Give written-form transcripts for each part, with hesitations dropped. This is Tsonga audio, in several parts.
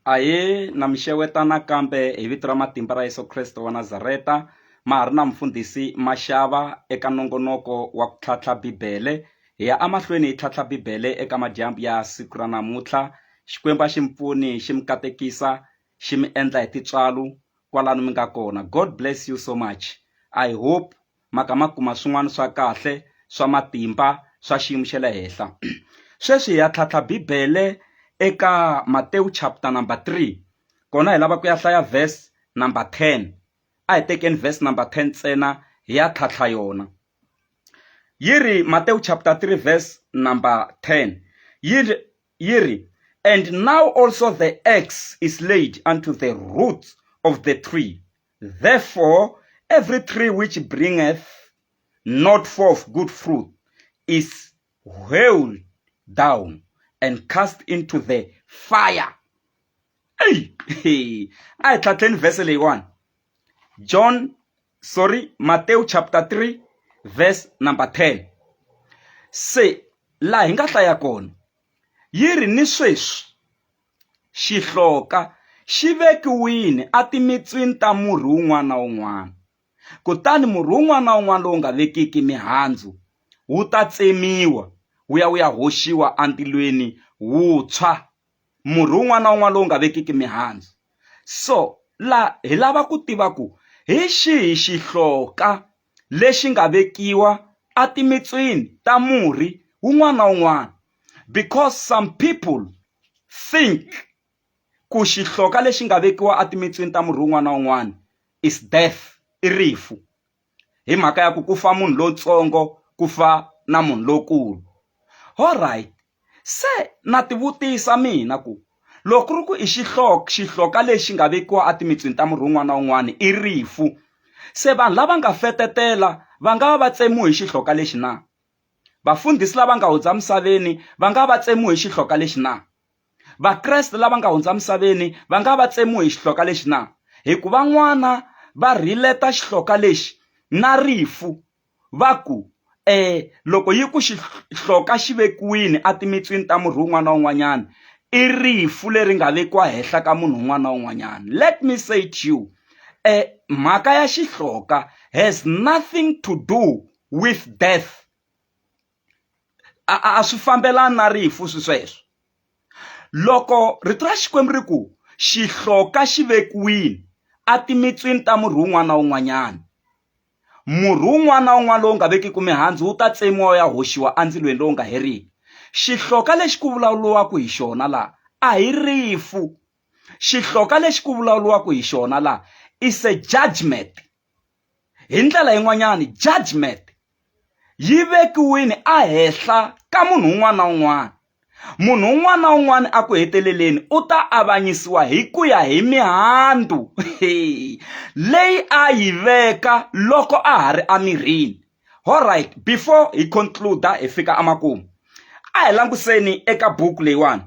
Ahee, na mi xeweta nakambe hi vito ra matimba ra Yeso Kreste wa Nazareta ma ha ri na mufundhisi Mashava eka nongonoko wa ku tlhantlha Bibele hi ya emahlweni hi tlhantlha Bibele eka madyambu ya siku ra namuntlha Xikwembu a xi mi pfuni xi mi katekisa xi mi endla hi tintswalo kwalano mi nga kona God bless you so much I hope ma ka ma kuma swin'wana swa kahle swa matimba swa xiyimo xa le henhla sweswi hi ya tlhantlha bibele eka Matewu chapter number 3 kona hi lava ku ya hlaya verse number 10 a hi tekeni verse number 10 ntsena hi ya tlhantlha yona yi ri Matewu chapter 3 verse number 10 yi ri yi ri and now also the axe is laid unto the roots of the tree Therefore, every tree which bringeth not forth good fruit is hewled down and cast into the fire. Hey, hey. A hi tlhatlheni verse leyiwani. John, sorry, Matthew chapter 3 verse number 10. Se laha hi nga hlaya kona yi ri ni sweswi Xihloka xi vekiwile etimitswini ta murhi wun'wana na wun'wana, kutani murhi wun'wana na wun'wana lowu nga vekiki mihandzu wu ta tsemiwa wu ya wu ya hoxiwa endzilweni wu tshwa. Murhi wun'wana na wun'wana lowu nga vekiki mihandzu. So la hi lava ku tiva ku hi xihi xihloka lexi nga vekiwa etimitswini ta murhi wun'wana na wun'wana because some people think ku xihloka lexi nga vekiwa etimitswini ta murhi wun'wana na wun'wana is death i rifu hi mhaka ya ku ku fa munhu lontsongo ku fa na munhu lonkulu alright Se na tivutisa mina ku, loko ku ri ku i xihloka lexi nga vekiwa etimitswini ta murhi wun'wana na wun'wana i rifu, se vanhu lava nga fetetela va nga va va tsemiwe hi xihloka lexi na? Vafundhisi lava nga hundza misaveni va nga va va tsemiwe hi xihloka lexi na? Vakreste lava nga hundza misaveni va nga va tsemiwe hi xihloka lexi na? Hikuva van'wana va rhileta xihloka lexi na rifu Va ku, E, loko yi ku xihloka xi vekiwile etimitswini ta murhi wun'wana na wun'wanyana, i rifu leri nga vekiwa henhla ka munhu un'wana na un'wanyana. Let me say to you, e, mhaka ya xihloka has nothing to do with death. A, a swi fambelani na rifu swi sweswo. Loko rito ra Xikwembu ri ku xihloka xi vekiwile etimitswini ta murhi wun'wana na wun'wanyana, Murhi wun'wana na wun'wana lowu nga vekiki mihandzu wu ta tsemiwa wu ya hoxiwa endzilweni lowu nga heriki. Xihloka lexi ku vulavuriwaka hi xona laha a hi rifu. Xihloka lexi ku vulavuriwaka hi xona laha is a judgment. Hi ndlela yin'wanyani judgment yi vekiwile ehenhla ka munhu un'wana na un'wana. Munhu un'wana na un'wana a ku heteleleni u ta avanyisiwa hi ku ya hi mihandzu leyi a yi veka loko a ha ri emirini. Alright, before hi conclude hi fika emakumu, a hi languseni eka buku leyiwani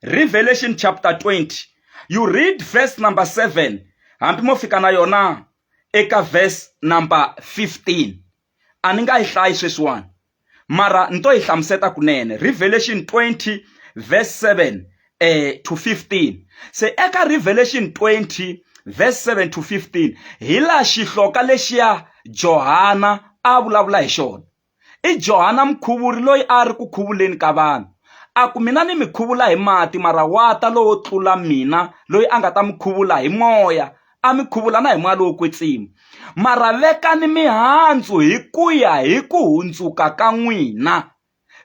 Revelation chapter 20 you read verse number 7 hambi mo fika na yona eka verse number 15 a ni nga yi hlayi sweswiwani mara ni to yi hlamuseta kunene Revelation 20 verse 7 to 15 se eka Revelation 20 verse 7 to 15 hi laha xihloka lexiya Johana a vulavula hi xona i Johana mukhuvuri loyi a ri ku khuvuleni ka vanhu a ku mina ni mi khuvula hi mati mara wa ta lowo tlula mina loyi a nga ta mi khuvula hi moya a mi khuvula na hi moya lowo kwetsima mara vekani mihandzu hi ku ya hi ku hundzuka ka n'wina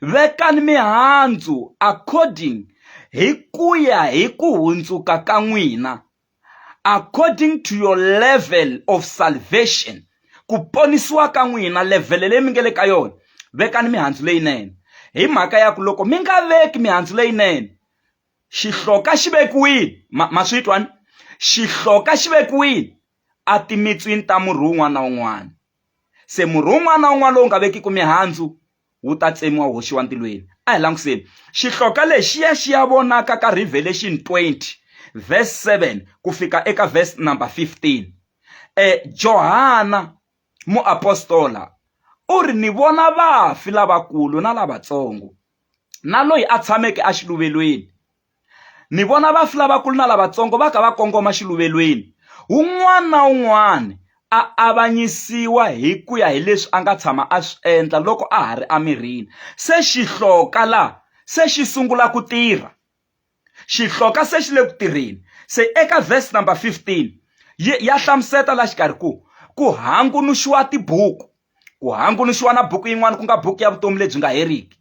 vekani mihandzu according hi ku ya hi ku hundzuka ka n'wina according to your level of salvation ku ponisiwa ka n'wina levhele leyi mi nga le ka yona vekani mihandzu leyinene hi mhaka ya ku loko mi nga veki mihandzu leyinene Xihloka xi vekiwile, ma, ma swi twa ni? Xihloka xi vekiwile etimitswini ta murhi wun'wana na wun'wana. Se murhi wun'wana na wun'wana lowu nga vekiki mihandzu wu ta tsemiwa wu hoxiwa ntilweni. A hi languseni. Xihloka lexi xi ya xi ya vonaka ka Revelation 20 verse 7 ku fika eka verse number 15. E, Johana muapostola u ri ni vona vafi lavakulu na lavatsongo na loyi a tshameke exiluvelweni. Ni vona vafi lavakulu na lavatsongo va ka va kongoma xiluvelweni, wun'wana na wun'wana a avanyisiwa hi ku ya hi leswi a nga tshama a swi endla loko a ha ri emirini. Se xihloka la se xi sungula ku tirha. Xihloka se xi le ku tirheni. Se eka verse number 15 ya hlamuseta la xikarhi ku ku hangunuxiwa tibuku, ku hangunuxiwa na buku yin'wana ku nga buku ya vutomi lebyi nga heriki.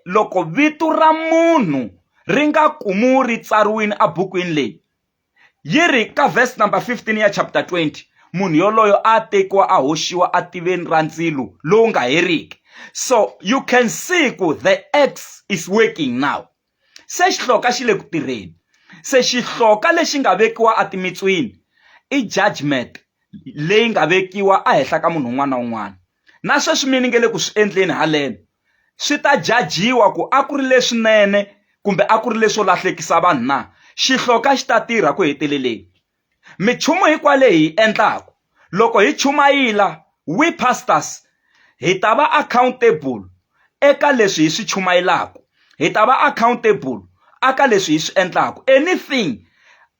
Loko vito ra munhu ri nga kumiwi ri tsariwile ebukwini leyi, yi ri ka verse number 15 ya chapter 20 munhu yoloyo a tekiwa a hoxiwa etiveni ra ndzilo lowu nga heriki. So you can see ku the axe is working now. Se xihloka xi le ku tirheni. Se xihloka lexi nga vekiwa etimitswini i judgment leyi nga vekiwa ehenhla ka munhu un'wana na un'wana. Na sweswi mi ni nge le ku swi endleni haleno swi ta jajiwa ku a ku ri leswinene kumbe a ku ri leswo lahlekisa vanhu na. Xihloka xi ta tirha ku heteleleni. Minchumu hinkwayo leyi hi yi endlaka loko hi chumayila we pastors hi ta va accountable eka leswi hi swi chumayelaka hi ta va accountable aka leswi hi swi endlaka anything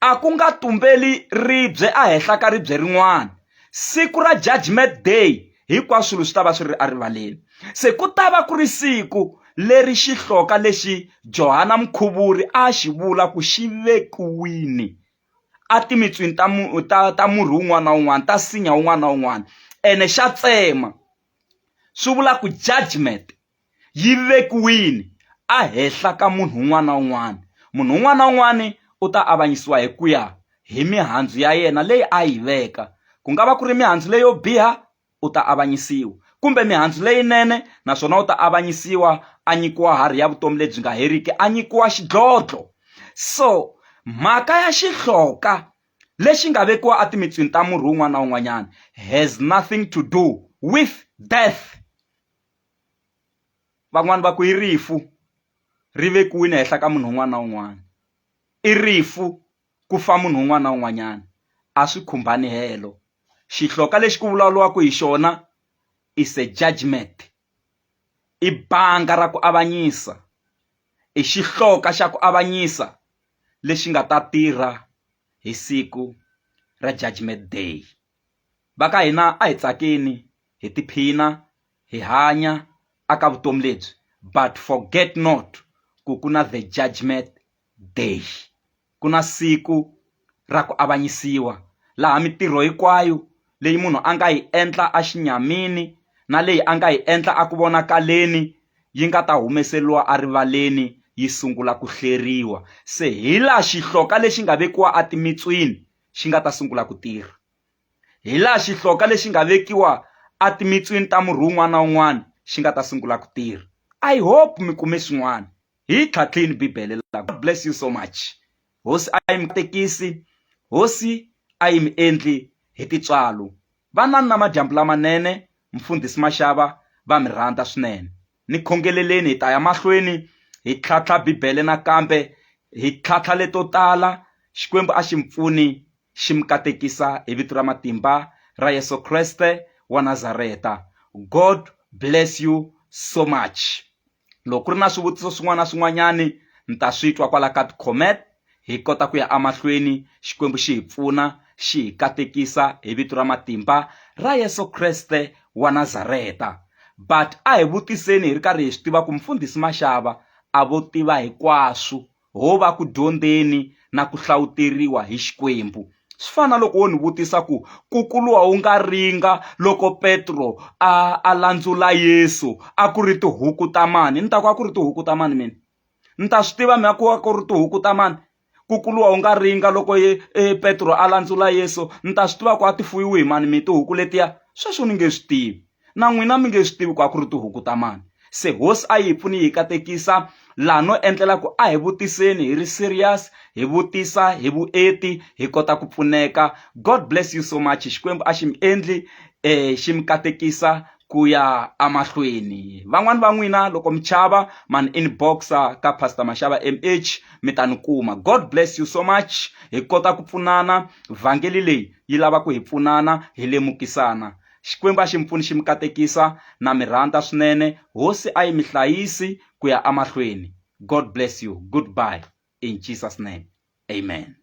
a ku nga tumbeli ribye ehenhla ka ribye rin'wana siku ra judgment day hinkwaswo swilo swi ta va swi ri erivaleni se ku ta va ku ri siku leri xihloka lexi Johana Mukhuvuri a xi vula ku xi vekiwini etimitswini ta ta ta murhi wun'wana na wun'wana ta nsinya wun'wana na wun'wana ene xa tsema swi vula ku judgment yi vekiwile ehenhla ka munhu un'wana na un'wana munhu un'wana na un'wana u ta avanyisiwa hi ku ya hi mihandzu ya yena leyi a yi veka ku nga va ku ri mihandzu leyo biha u ta avanyisiwa kumbe mihandzu leyinene naswona u ta avanyisiwa a nyikiwa harhi ya vutomi lebyi nga heriki a nyikiwa xidlodlo so mhaka ya xihloka lexi nga vekiwa etimitswini ta murhi wun'wana na wun'wanyana has nothing to do with death van'wani va ku i rifu ri vekiwile henhla ka munhu un'wana na un'wana i rifu ku fa munhu un'wana na un'wanyana a swi khumbani helo Xihloka lexi ku vulavuriwaka hi xona is a judgment i banga ra ku avanyisa i xihloka xa ku avanyisa lexi nga ta tirha hi siku ra judgment day va ka hina a hi tsakeni hi tiphina hi hanya aka vutomi lebyi but forget not ku ku na the judgment day. Ku na siku ra ku avanyisiwa laha mitirho hinkwayo leyi munhu a nga yi endla exinyamini na leyi a nga yi endla a ku vonakaleni yi nga ta humeseriwa erivaleni yi sungula ku hleriwa. Se hi laha xihloka lexi nga vekiwa etimitswini xi nga ta sungula ku tirha. Hi laha xihloka lexi nga vekiwa etimitswini ta murhi wun'wana na wun'wana xi nga ta sungula ku tirha. I hope mi kume swin'wana. Hi tlhatlhini Bibele la. God bless you so much. Hosi a yi mi katekisi, hosi a yi mi endli hi tintswalo. Vanani na madyambu lamanene, mfundhisi Mashava va mi rhandza swinene. Ni khongeleleni hi ta ya mahlweni hi tlhatlha Bibele nakambe hi tlhatlha leto tala. Xikwembu a xi mi pfuni xi mi katekisa hi vito ra matimba ra Yesu Kreste wa Nazareta. God bless you so much. Loko ku ri na swivutiso swin'wana na swin'wanyani ni ta swi twa kwala ka ti-comment hi kota ku ya emahlweni Xikwembu xi hi pfuna xi hi katekisa hi vito ra matimba ra Yesu Kreste wa Nazareta but a hi vutiseni hi ri karhi hi swi tiva ku mfundhisi Mashava a vo tiva hinkwaswo ho va ku dyondzeni na ku hlawuteriwa hi Xikwembu. Swi fana na loko wo ni vutisa ku kukuluwa wu nga ringa loko Petro a a landzula Yesu a ku ri tihuku ta mani ni ta ku a ku ri tihuku ta mani mina ni ta swi tiva mina ku a ku ri tihuku ta mani kukuluwa wu nga ringa loko e Petro a landzula Yesu ni ta swi tiva ku a ti fuyiwe hi mani mi tihuku letiya sweswo ni nge swi tivi. Na n'wina mi nge swi tivi ku a ku ri tihuku ta mani. Se hosi a yi hi pfuni yi hi katekisa laha no endlela ku a hi vutiseni hi ri serious hi vutisa hi vuenti hi kota ku pfuneka. God bless you so much Xikwembu a xi mi endli xi mi katekisa ku ya emahlweni. Van'wani va n'wina loko mi chava ma ni inbox-a ka Pastor Mashava M_H mi ta ni kuma. God bless you so much hi kota ku pfunana vhangeli leyi yi lava ku hi pfunana hi lemukisana. Xikwembu a xi mi pfuni xi mi katekisa na mi rhandza swinene hosi a yi mi hlayisi ku ya emahlweni God bless you goodbye. In Jesus name. Amen.